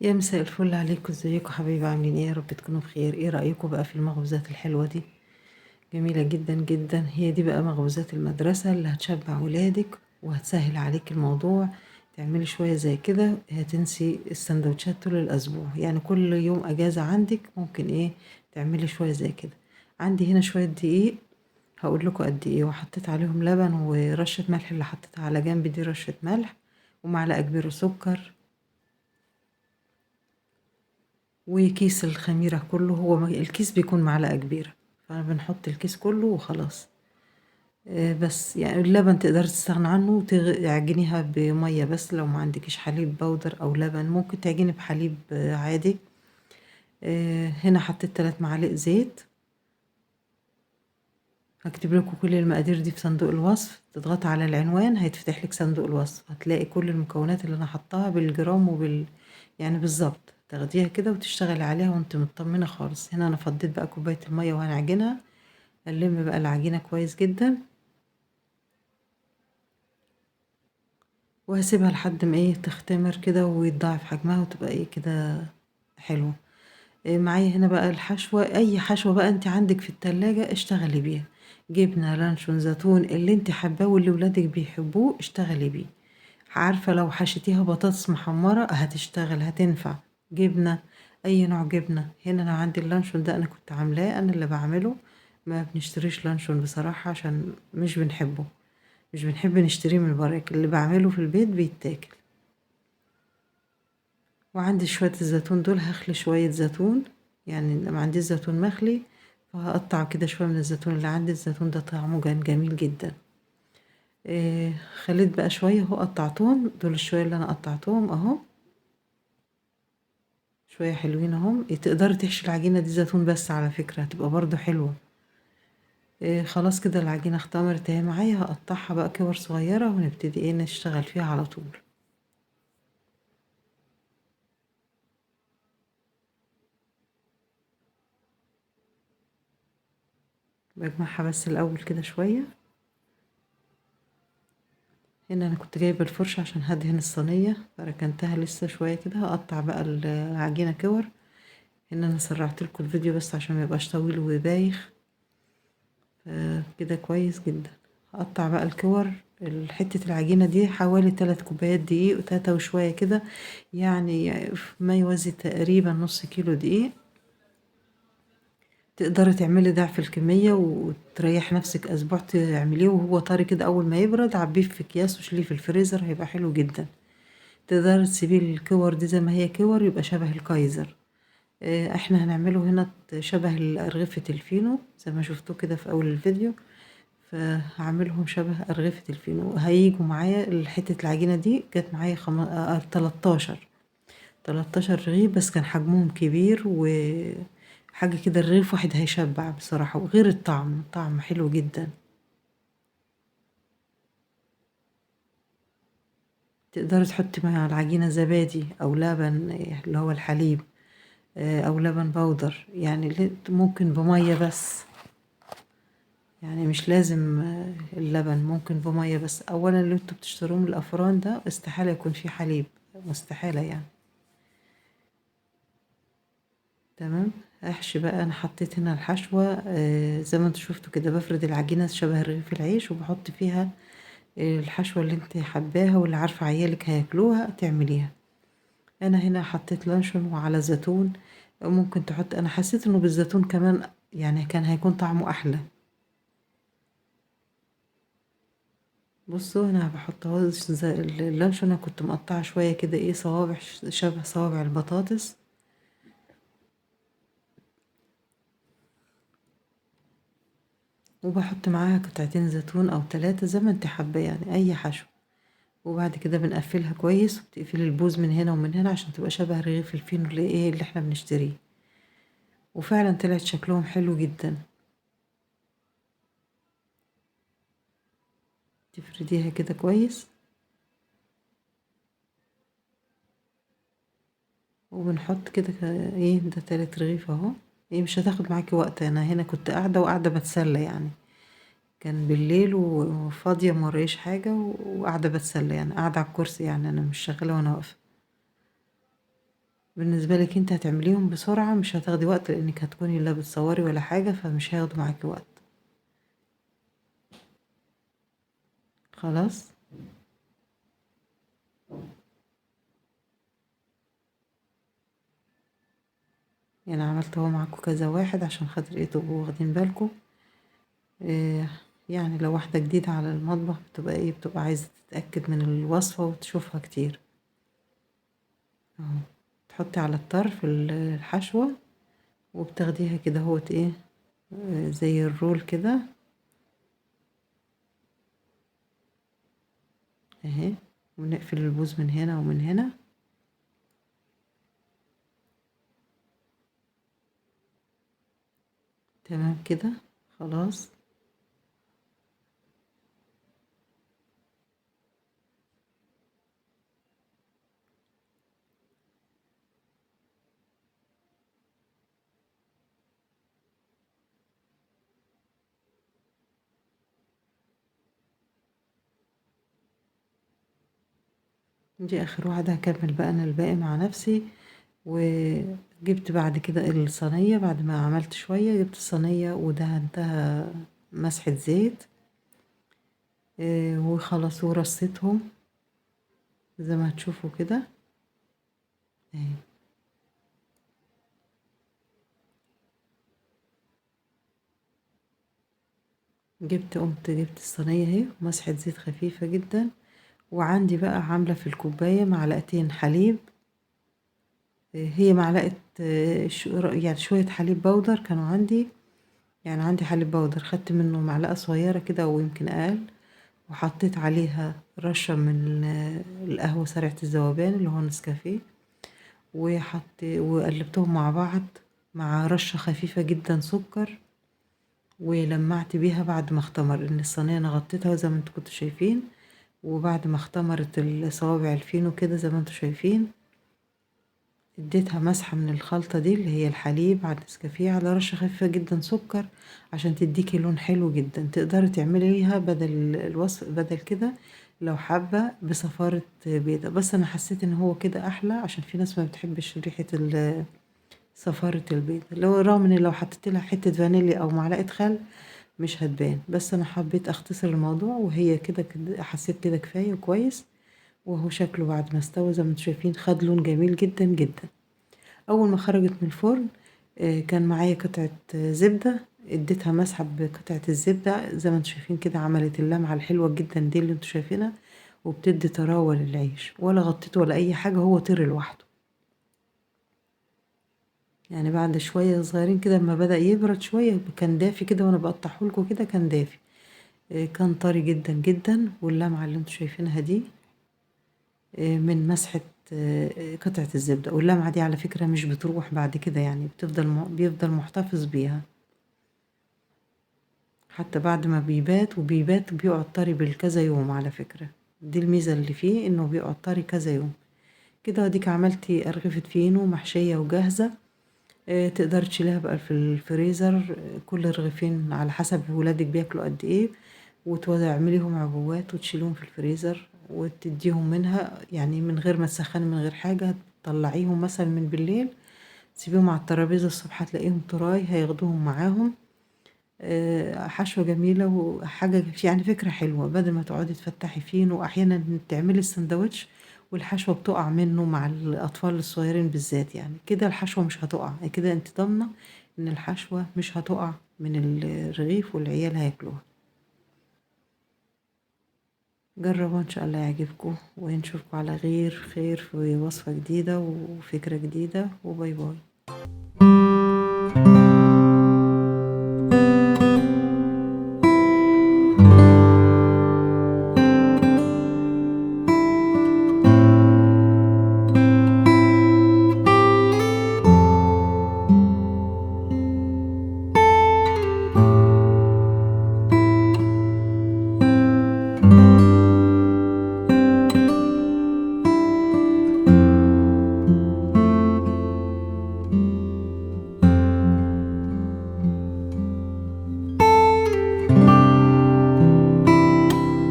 يا مساء الفل عليكم، ازيكم حبايبي؟ عاملين ايه؟ يا رب تكونوا بخير. ايه رأيكم بقى في المخبوزات الحلوة دي؟ جميلة جدا جدا. هي دي بقى مخبوزات المدرسة اللي هتشبع ولادك وهتسهل عليك الموضوع. تعملي شوية زي كده هتنسي السندوتشات طول الأسبوع، يعني كل يوم أجازة عندك ممكن ايه تعملي شوية زي كده. عندي هنا شوية دقيق، هقول لكم قد ايه، وحطيت عليهم لبن ورشة ملح اللي حطيتها على جنب دي رشة ملح، ومعلقة كبيرة سكر، وكيس الخميرة كله. هو الكيس بيكون معلقة كبيرة، فبنحط الكيس كله وخلاص. بس يعني اللبن تقدر تستغنى عنه وتعجنيها بمية بس، لو ما عندكيش حليب بودر او لبن ممكن تعجني بحليب عادي. هنا حطيت 3 معالق زيت. هكتب لكم كل المقادير دي في صندوق الوصف، تضغطي على العنوان هيتفتح لك صندوق الوصف، هتلاقي كل المكونات اللي انا حطاها بالجرام يعني بالظبط، تاخديها كده وتشتغلي عليها وانت مطمنه خالص. هنا انا فضيت بقى كوباية المية وهنعجنها. هنلم بقى العجينة كويس جدا وهسيبها لحد ما ايه تختمر كده ويتضاعف حجمها وتبقى ايه كده حلوة. معايا هنا بقى الحشوه، اي حشوه بقى انت عندك في التلاجة اشتغلي بيها، جبنه، لانشون، زيتون، اللي انت حباه واللي ولادك بيحبوه اشتغلي بيه. عارفه لو حشيتيها بطاطس محمرة هتشتغل، هتنفع. جبنه، اي نوع جبنه. هنا انا عندي اللانشون ده انا كنت عاملاه، انا اللي بعمله، ما بنشتريش لانشون بصراحة عشان مش بنحبه، مش بنحب نشتريه من بره، اللي بعمله في البيت بيتاكل. وعندي شوية الزيتون دول، هخلي شوية زيتون، يعني ما عنديش زيتون مخلي فهقطع كده شوية من الزيتون اللي عندي. الزيتون ده طعمه كان جميل جدا. خليت بقى شوية اهو، قطعتهم دول الشويه اللي انا قطعتهم اهو، شوية حلوين اهم. تقدري تحشي العجينة دي زيتون بس على فكرة، هتبقى برضو حلوة. خلاص كده العجينة اختمرت اهي معايا. هقطعها بقى كور صغيرة ونبتدي ايه نشتغل فيها على طول. بجمعها بس الاول كده شوية. هنا انا كنت جايبه الفرشة عشان هدهن الصينية فركنتها لسه شوية كده. هقطع بقى العجينة كور. هنا انا سرعت لكم الفيديو بس عشان ما يبقاش طويل وبايخ، كده كويس جدا. هقطع بقى الكور. حتة العجينة دي حوالي 3 كوبايات دقيق وتلاتة وشوية كده، يعني ما يوازي تقريبا نص كيلو دقيق. تقدري تعملي ضعف الكمية وتريح نفسك أسبوع تعمليه وهو طري كده. أول ما يبرد عبيه في أكياس وشيليه في الفريزر، هيبقى حلو جدا. تقدري تسيبيه الكور دي زي ما هي كور، يبقى شبه الكايزر. احنا هنعمله هنا شبه أرغفة الفينو زي ما شفتوه كده في أول الفيديو، فهعملهم شبه أرغفة الفينو. هيجوا معايا حتة العجينة دي جت معايا 13 رغيف، بس كان حجمهم كبير وحاجة كده. الرغيف واحد هيشبع بصراحة، وغير الطعم، طعم حلو جدا. تقدري تحطي مع العجينة زبادي أو لبن اللي هو الحليب، أو لبن بودر، يعني ممكن بمية بس، يعني مش لازم اللبن، ممكن بمية بس. أولا اللي انتوا بتشتروه من الأفران ده استحالة يكون فيه حليب، مستحالة يعني. تمام. احشي بقى. انا حطيت هنا الحشوة، زي ما انتوا شفتوا كده، بفرد العجينة شبه رغيف العيش وبحط فيها الحشوة اللي انت حباها واللي عارفة عيالك هياكلوها تعمليها. انا هنا حطيت لانشون وعلى زيتون، ممكن تحط، انا حسيت انه بالزيتون كمان يعني كان هيكون طعمه احلى. بصوا انا بحط اهو اللانشون، انا كنت مقطعه شوية كده ايه صوابع شبه صوابع البطاطس. وبحط معاها قطعتين زيتون او 3 زي ما انت حابة، يعني اي حشو. وبعد كده بنقفلها كويس، وبتقفلي البوز من هنا ومن هنا عشان تبقى شبه رغيف الفينو اللي احنا بنشتريه. وفعلا طلعت شكلهم حلو جدا. تفرديها كده كويس، وبنحط كده ايه ده تالت رغيف اهو. ايه مش هتاخد معاكي وقت، انا هنا كنت قاعدة وقاعدة بتسلى، يعني كان بالليل وفاضية ما ورايش حاجة وقاعدة بتسلى، يعني قاعدة على الكرسي، يعني انا مش شغالة وانا واقفة. بالنسبة لك انت هتعمليهم بسرعة، مش هتاخدي وقت لانك هتكوني لا بتصوري ولا حاجة، فمش هياخدوا معاكي وقت. خلاص يعني عملت اهو معاكم كذا واحد عشان خاطر ايه تبقوا واخدين بالكم. إيه يعني لو واحدة جديدة على المطبخ بتبقى ايه، بتبقى عايزة تتأكد من الوصفة وتشوفها كتير. اهو تحطي على الطرف الحشوة وبتاخديها كده اهوت ايه زي الرول كده اهي، ونقفل البوز من هنا ومن هنا. تمام كده خلاص. دي اخر واحدة. هكمل بقى انا الباقي مع نفسي. وجبت بعد كده الصينية، بعد ما عملت شوية جبت الصينية ودهنتها مسحة زيت وخلاص، ورصيتهم زي ما هتشوفوا كده اهي. قمت جبت الصينية اهي، مسحة زيت خفيفة جدا. وعندي بقى عاملة في الكوباية معلقتين حليب، هي معلقة يعني شوية حليب بودر كانوا عندي، يعني عندي حليب بودر خدت منه معلقة صغيرة كده ويمكن أقل، وحطيت عليها رشة من القهوة سريعة الذوبان اللي هو نسكافيه، وقلبتهم مع بعض مع رشة خفيفة جدا سكر، ولمعت بيها بعد ما اختمر، لأن الصينية أنا غطيتها زي ما انتوا كنتوا شايفين، وبعد ما اختمرت الصوابع الفينو كده زي ما انتوا شايفين اديتها مسحة من الخلطة دي اللي هي الحليب على النسكافيه على رشة خفيفة جدا سكر عشان تديكي لون حلو جدا. تقدري تعمليها بدل الوصف بدل كده لو حابة بصفارة بيضة، بس انا حسيت ان هو كده احلى عشان في ناس ما بتحبش ريحة صفارة البيض، لو رغم ان لو حطيت لها حتة فانيليا او معلقة خل مش هتبان، بس انا حبيت اختصر الموضوع وهي كده حسيت كده كفاية وكويس. وهو شكله بعد ما استوى زي ما انتم شايفين خد لون جميل جدا جدا. اول ما خرجت من الفرن كان معايا قطعة زبدة، اديتها مسحة بقطعة الزبدة زي ما انتم شايفين كده، عملت اللمعة الحلوة جدا دي اللي انتم شايفينها، وبتدي طراوة للعيش، ولا غطيته ولا اي حاجة، هو طري لوحده. يعني بعد شوية صغيرين كده اما بدأ يبرد شوية، كان دافي كده وانا بقطعه لكم كده كان دافي، كان طري جدا جدا. واللمعة اللي انتم شايفينها دي من مسحة قطعة الزبدة، واللمعة دي على فكرة مش بتروح بعد كده، يعني بيفضل محتفظ بيها حتى بعد ما بيبات، وبيبات بيقعد طري بالكذا يوم على فكرة. دي الميزة اللي فيه انه بيقعد طري كذا يوم كده. اديك عملتي ارغفة فينو محشية وجاهزة، تقدر تشيلها بقى في الفريزر، كل رغيفين على حسب ولادك بياكلوا قد ايه، وتعمليهم عبوات وتشيليهم في الفريزر وتديهم منها، يعني من غير ما تسخني من غير حاجة. تطلعيهم مثلا من بالليل تسيبيهم على الترابيزة الصبح هتلاقيهم طراي، هياخدوهم معاهم. حشوة جميلة وحاجة يعني فكرة حلوة، بدل ما تقعدي تفتحي فين. وأحيانا تعملي السندوتش والحشوة بتقع منه مع الأطفال الصغيرين بالذات، يعني كده الحشوة مش هتقع، كده انت ضامنة ان الحشوة مش هتقع من الرغيف والعيال هياكلوها. جربوا ان شاء الله يعجبكم، ونشوفكم على خير في وصفة جديدة وفكرة جديدة، و bye bye.